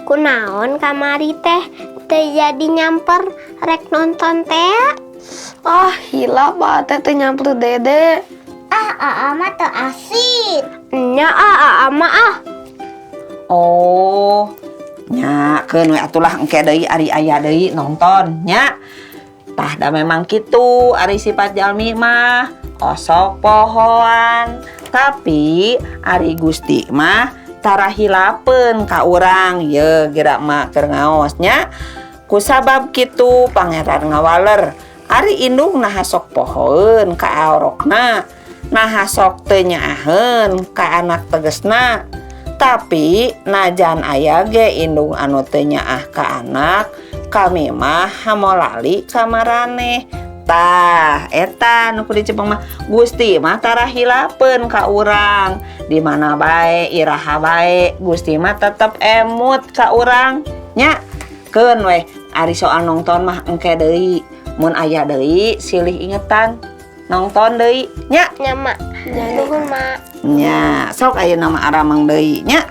Kunaon kamari teh teu jadi nyamper rek nonton teh? Ah, hilap Aa teh teu nyamper Dede. Ah, Aa mah teu asik. Nya ah, Aa mah ah. Oh, nya keun we atulah, engke deui ari aya deui nonton nya. Tah, da memang kitu ari sifat jalmi mah osok pohoan. Tapi ari Gusti mah tara hilapeun ka urang ye, geura mah keur ngaos nya. Kusabab kitu Pangeran ngawaler. Ari indung naha sok pohoeun ka aorokna? Naha sok teu nyaaheun ka anak tegesna? Tapi najan aya ge indung anu teu nyaah ka anak, kami mah hamoal lali ka maraneh. Tah, eta nu kudu dicepeng mah Gusti mah tara hilapeun ka urang. Di mana bae, iraha bae, Gusti mah tetep emut ka urang nya. Keun weh, ari soal nonton mah engke deui. Mun aya deui silih ingetan nonton deui nya. Nya, Mak. Nuhun, Mak. Nya, sok ayeuna mah aramang deui nya.